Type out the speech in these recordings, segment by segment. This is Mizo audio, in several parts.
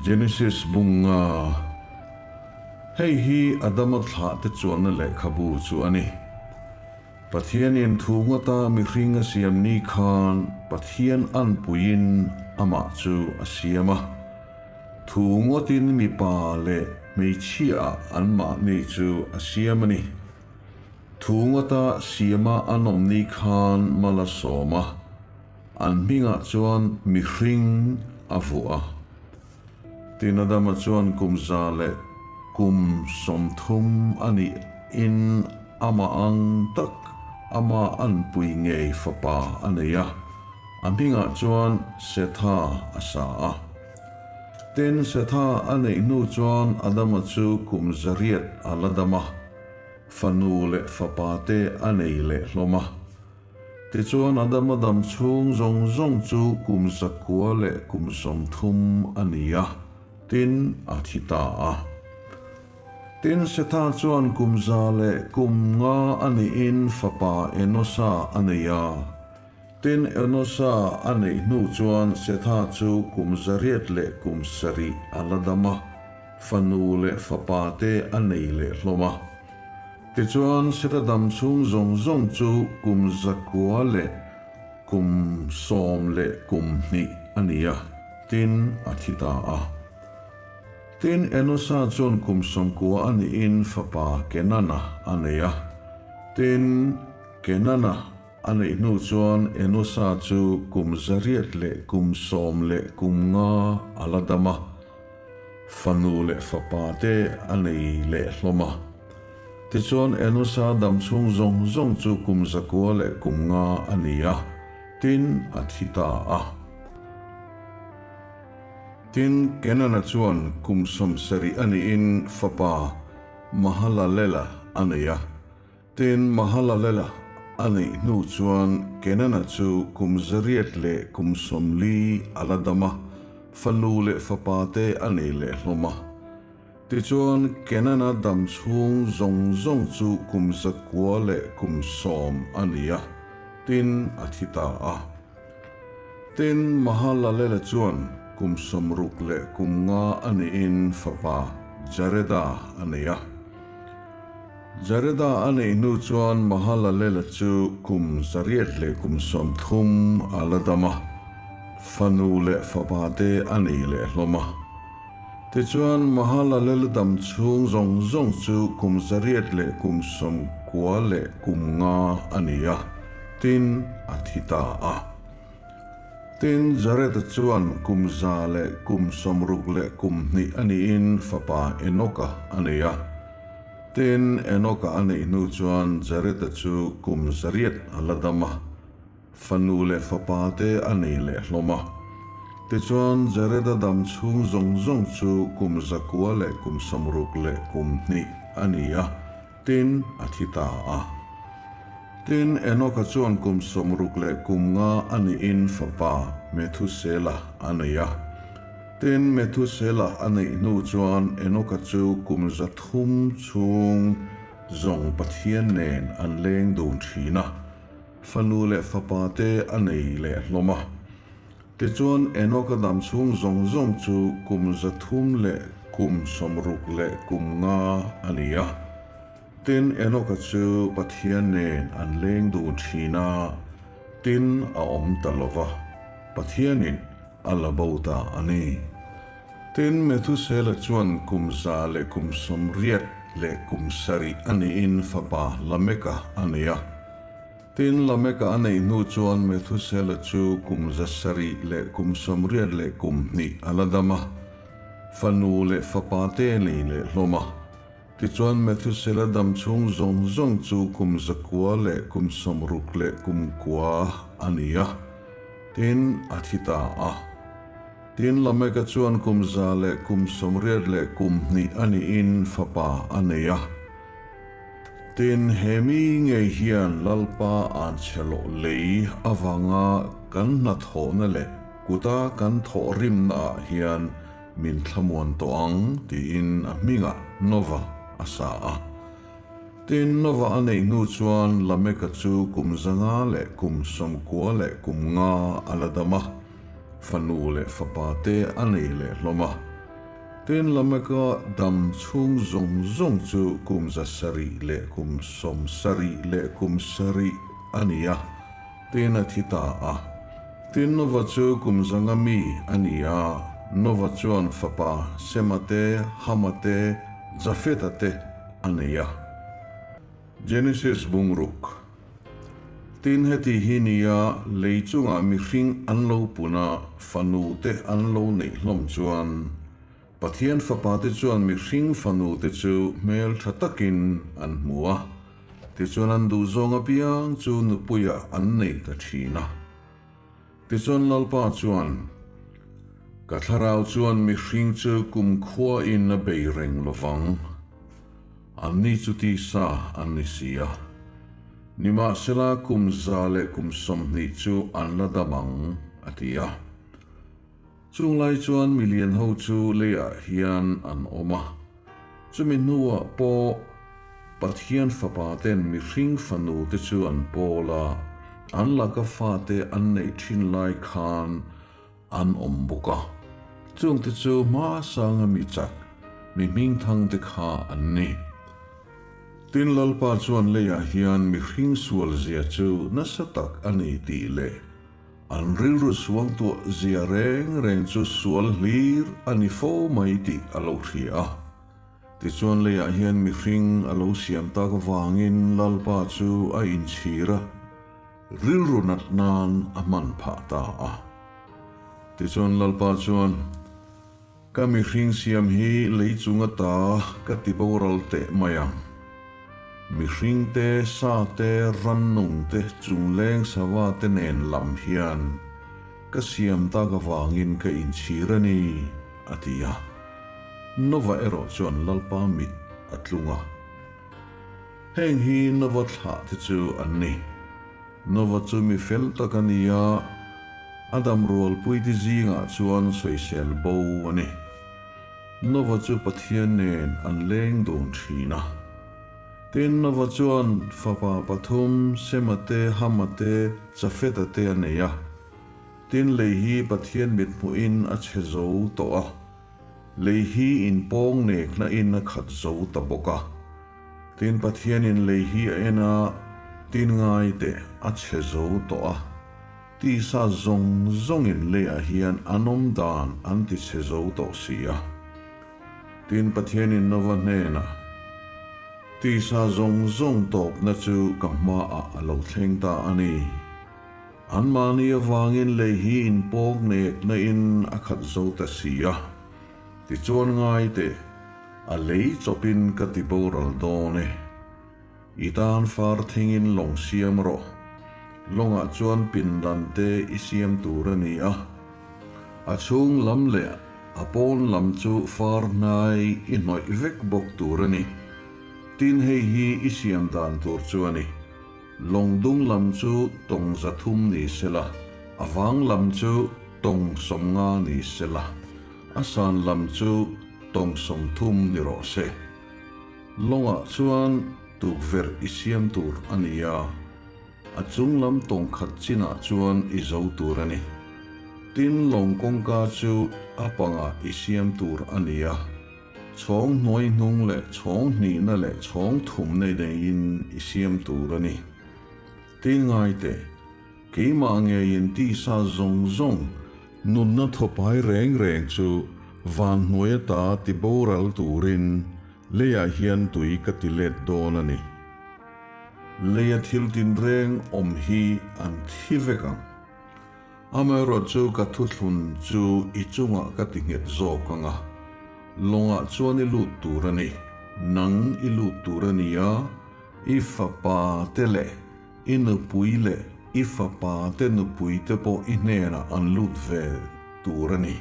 Genesis bunga, Hei hi Adama thlahte chuanna lehkhabu chu a ni. Pathianin thu ngawta mihring a siam ni khan Pathian anpuiin amah chu a siam a. Thu ngawtin mipa leh hmeichhia anmahni chu a siam a ni. Thu ngawta siama an awm ni khan mal a sawm a, an hmingah chuan mihring a vuah a. Tin Adama chuan kum 130 a nih in amah ang tak ama anpui ngei fapa a nei a, a hmingah chuan Setha a sa a. Tin Setha a neih hnu chuan Adama chu kum 800 a la dam a, fanu leh fapa te a nei leh hlawm a. Tichuan Adama dam chhung zawng zawng chu 930 a ni a, tin a thi ta a. Tin Setha chuan 105 a nihin fapa Enosa a nei a. Tin Enosa a neih hnu chuan Setha chu 807 a la dam a, fanu leh fapa te a nei leh hlawm a. Tichuan, Seta dam chhung zawng zawng chu 912 a ni a, tin a thi ta a. Tin, Enosa chuan kum 90 a nihin fapa Kenana a nei a. Tin, Kenana a neih hnu chuan Enosa chu 815 a la dam a, fanu leh fapa te a nei leh hlawm a. Tichuan Enosa dam chhung zawng zawng chu 905 a ni a, tin a thi ta a. Tin, Kenana chuan kum 70 a niin fapa Mahalalela a nei a. Tin, Mahalalela a neih hnu chuan Kenana chu 840 a la dam a, fanu leh fapa te a nei leh hlawm a. Tichuan, Kenana dam chhung zawng zawng chu 910 a ni a, tin a thi ta a. Tin, Mahalalela chuan kum 65 a niin fapa Jareda a nei a. Jareda a neih hnu chuan Mahalalela chu kum 830 a la dam a, fanu leh fapa te a nei leh hlawm a. Tichuan, Mahalalel dam chhung zawng zawng chu 895 a ni a, tin a thi ta a. Tin, Jared-a chuan kum 162 a niin fapa Enoka a nei a. Tin, Enoka a neih hnu chuan Jared-a chu kum 800 a la dam a. Fanu leh fapa te a nei leh hlawm a. Tichuan, Jared-a dam chhung zawng zawng chu 962 a ni a, tin a thi ta a. Tin, Enoka chuan kum 65 a niin fapa Methusela a nei a. Tin, Methusela a neih hnu chuan Enoka chu kum 300 chhung zawng Pathian nen an leng dun thin a. Fanu leh fapa te a nei leh hlawm a. Tichuan, Enoka dam chhung zawng zawng chu 365 a ni a. Tin, Enoka chu Pathian nen an leng dun thin a, tin a awm ta lo va, Pathianin a la bo ta a ni. Tin, Methusela chuan 187 a niin fapa Lameka a nei a. Tin, Lameka a neih hnu chuan Methusela chu kum 782 a la dam a, fanu leh fapa te nei leh hlawm a. Tichuan, Methusela dam chhung zawng zawng chu kum 969 a ni a, tin a thi ta a. Tin, Lameka chuan kum 182 a niin fapa a nei a. Tin, he mi ngei hian Lalpa an chhe loh lei avanga kan hnathawhna leh kuta kan thawhrimnaah hian min thlamuan tawh ang tiin a hmingah Nova a sa a. Tin, Nova a neih hnu chuan Lameka chu kum 595 a la dam a. Fanu leh fapa te a nei leh hlawm a. Tin, Lameka dam chhung zawng zawng chu kum 700 leh kum 70 leh kum sarih a ni a, tin a thi ta a. Tin, Nova chu kum 500 mi a ni a, Nova chuan fapa Sema te, Hama te, Jafeta te a nei a. Genesis bungruk. Tin, heti hi nia lei chungah mihring an lo pun a, fanu te an lo neih hlawm chuan, Pathian fapa te chuan mihring fanu te chu hmel tha takin an hmu a, tichuan an duhzawng apiang chu nupuiah an nei ta thin a. Tichuan Lalpa chuan, Ka thlarau chuan mihring chu kumkhuain a bei reng lovang. Anni chu tisa an ni si a. Nimahsela kum 120 chu an la dam ang, a ti a. Chung lai chuan milian ho chu leiah hian an awm a. Chumi hnuah pawh Pathian fapa ten mihring fanu te chu an pawl a, an laka fate an neih thin lai khan an awm bawk a. Chungte chu hmasanga mi chak, mi hmingthang te kha an ni. Tin, Lalpa chuan leiah hian mihring sual zia chu nasa tak a ni tih leh An rilru suangtuah zia reng reng chu sual hlir a ni fo mai tih a lo hria a. Tichuan leiah hian mihring a lo siam tak avangin Lalpa chu a inchhir a, rilru nat nan a hman phah ta a. Tichuan Lalpa chuan, Ka mihring siam hi lei chung ata ka ti boral teh mai ang. Mihring te, sa te, rannung te, chungleng sava te nen lam hian ka siam tak avangin ka inchhir a ni, a ti a. Nova erawh chuan Lalpa mit a tlung a. Heng hi Nova thlah te chu an ni. Nova chu mi fel tak a ni a, a dam rualpuite zingah chuan sawisel bo a ni. Nova chu Pathian nen an leng dun thin a. Tin, Nova chuan fapa pathum, Sema te, Hama te, Jafeta te a nei a. Tin, lei hi Pathian mithmuhin a chhe zo tawh a, lei hi inpawng nekna in a khat zo ta bawk a. Tin Pathianin lei hi a en a, tin ngai teh a chhe zo tawh a, tisa zawng zawngin leiah hian an awm dan an ti chhe zo tawh si a. Tin Pathianin Nova hnenah, Tisa zawng zawng tawpna chu ka hmaah a lo thleng ta a ni. Anmahni avangin lei hi inpawk nekna in a khat zo ta si a. Tichuan ngai teh, a lei chawpin ka ti boral dawn e. I tan far thingin lawng siam rawh. Lawngah chuan pindan te i siam tur a ni a. A chhung lam leh a pawn lam chu far hnai i hnawih vek bawk tur a ni. Tin hei hi i siam dan tur chu a ni. Lawng dung lam chu tawng 300 ni sela, a vang lam chu tawng 50 ni sela, a san lam chu tawng 30 ni rawh se. Lawngah chuan tukverh i siam tur a ni a, a chung lam tawng khat chinah chuan i zo tur a ni. Tin, lawng kawngka chu a pangah i siam tur a ni a. Chhawng hnuai hnung leh chhawng hnihna leh chhawng thum nei neiin i siam tur a ni. Tin ngai teh, keimah ngeiin tisa zawng zawng nunna thawpai reng reng chu van hnuai ata ti boral turin leiah hian tui ka ti let dawn a ni. Leia thil tinreng awm hi an thi vek ang. Amaherawhchu ka thuthlun chu i chungah ka ti nghet zawk ang a, lawngah chuan i lut tur a ni, nang i lut tur a ni a, i fapa te leh i nupui leh i fapa te nupui te pawh i hnenah an lut ve tur a ni.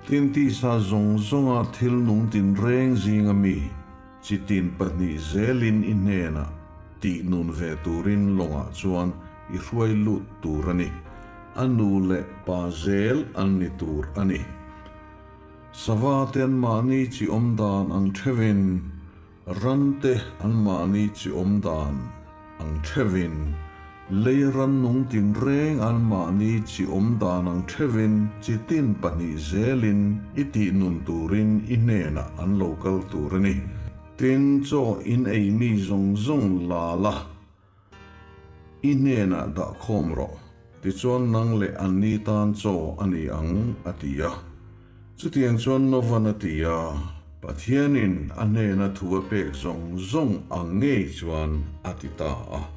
Tin tisa zawng zawnga thil nung tinreng zinga mi chi tin pahnih zelin i hnenah tih nun ve turin lawngah chuan i hruai lut tur a ni. A nu leh pa zel an ni tur a ni. Sava te an mahni chi awm dan ang theuhin, ran te an mahni chi awm dan ang theuhin. Lei rannung tinreng anmahni chi awm dan ang theuhin chi tin pahnih zelin i tih nun turin i hnenah an lo kal tur a ni. Tin, chaw in ei mi zawng zawng la la, i hnenah dah khawm rawh. Tichuan nang leh anni tan chaw a ni ang, a ti a. Chutiang chuan Novan a ti a, Pathianin a hnena thu a pek zawng zawng ang ngei chuan a ti ta a.